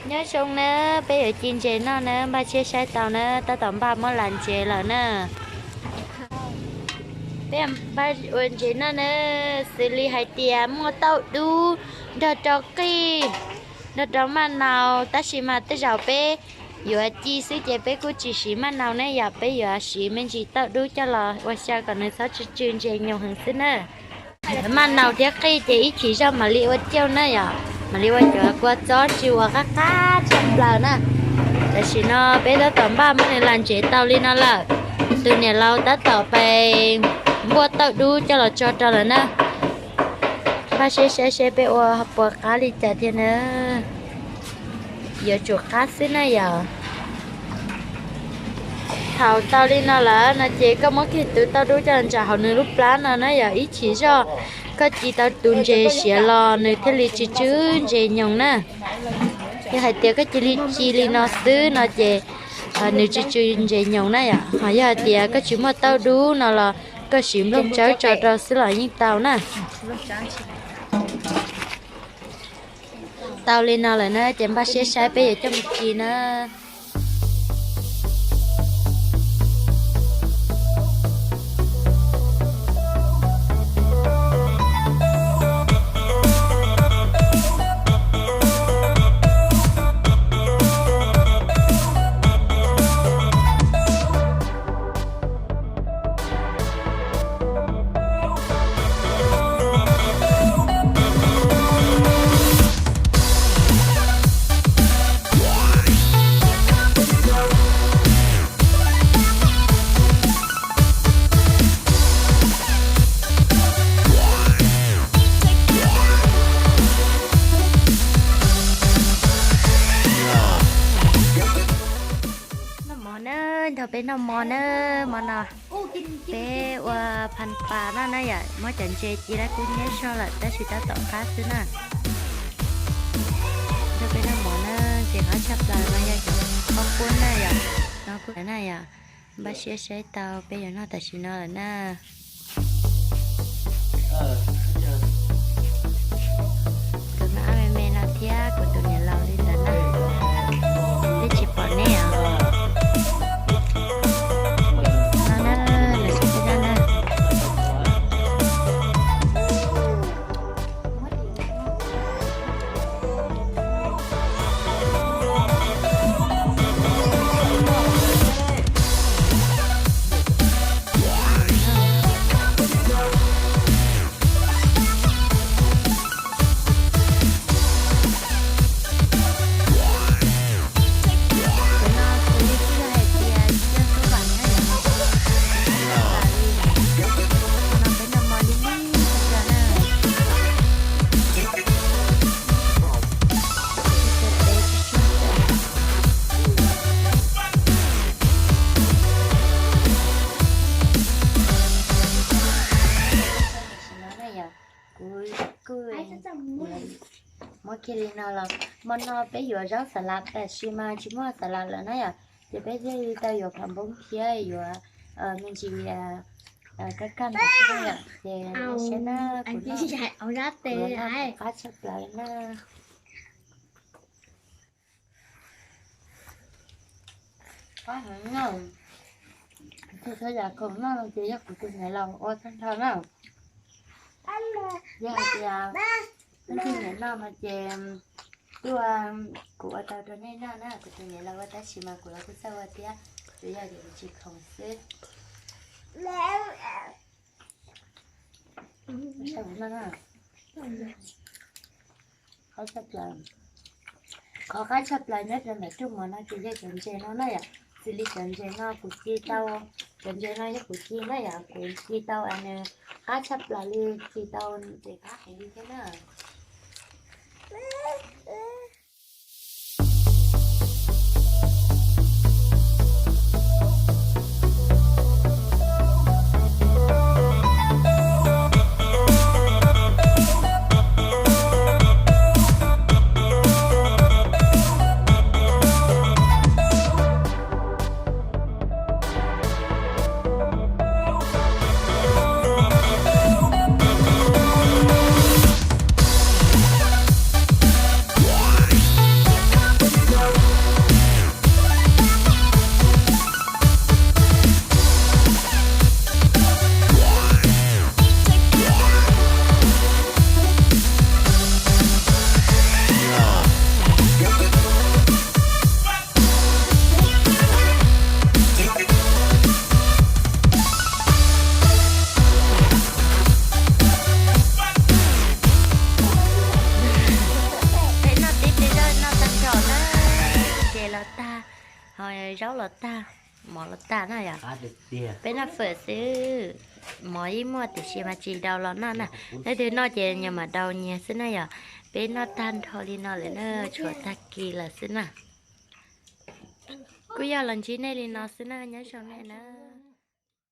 Nyob zoo na, peb yuav ci ntses noj na, npaj siab saib tau na, tab tom npaj muab las ntses lawm na. Peb npaj ua ntses noj na, xws li hais tias muaj tauj dub, nrog rau qij, nrog rau maj nau, tab sis mas tej zaum peb yuav ci xwb ces peb kuj tsis siv maj nau ne yom, peb yuav siv me ntsis tauj dub coj los ua xyaw kom nws txhob tsw tsw ntses nyoos heev xwb na. Maj nau thiab qij ces ib chim zoj mam li ua cauj na yom, mam li ua cov kua txob tsis uas qab qab tshaj plaws na. Tam sim no peb tab tom npaj muab nws las ntses tau li no lawm. Tus niam laus tab tom pais npuaj tauj dub coj los tso rau lawm na. Npaj siab saib seb peb ua puas qab li cas thiab na. Yuav tsum qab xwb na yom. Thaum tau li no lawm no ces koj muab kiag tus tauj dub coj los ntsaws hauv nws lub plab no na yom, ib chim zoj koj ci tau tus ntses siav los nws thiaj li tsw tsw ntses nyoos na. Yog hais tias koj cia li ci li no xwb no ces nws tsw tsw ntses nyoos na yom. Ho yog hais tias koj tsis muaj tauj dub no los koj siv nplooj tsawb tso rau xwb los yeej tau na. Tau li no lawm na ces npaj siab saib peb yuav coj mus ci na. Noj mov na, nrog peb noj mov na, hmo no peb ua phan pas no na yom, muab cov ntses ci lawm kuj nyab zog lawm tab sis tab tom qab xwb na. Nrog peb noj mov na, ntses qab tshaj plaws no yog cov qhaub qub na yom, no kuj na yom, npaj siab saib tau peb yuav noj tam sim no lawm na. Kuv noj me me no thiab kuv tus niam laus li ntawd na, peb tsis pom neb os. No na, lawv sib peb noj na. Kuv kuj muab kiag li no los hmo no peb yuav zaub xas las tab sis mas tsis muaj xas las lawm na yom, ces peb thiaj li tau yuav pham npoob thiab yuav me ntsis kaj kaj ntawd xwb na yom, ces saib na, kuv noj qab tshaj plaws na. Qab heev na. Txhua txhua yam khoom noj no ces yog kuv tus niam laus ua tag nrho na. Yog hais tias leej twg nyiam noj no ces tuaj, kuv ua tau rau nej noj na, kuv tus niam laus ua tab sis mas kuv los kuj txawj ua thiab, tsuas yog tias kuv tsis khoom xwb. Qhov qab tshaj plaws nyob rau ntawm rooj mov no ces yog cov ntses no na yom. Xws li cov ntses no kuv ci tau, cov ntses no yog kuv ci na yom, kuv ci tau nws qab tshaj plaws li, ci tau ntses qab heev li thiab na. Zaub los tag, mov los tag na yom. Peb noj fawm xwb, mov yeej muaj tiam sis mas tsis daus los noj na. Leej twg noj ces nyias mam daus nyias xwb na yom. Peb noj tag nrho li no lawm na, tshuav tag kis lawm xwb na. Kuj yog los ntsib nej li no xwb na, nyob zoo nej na.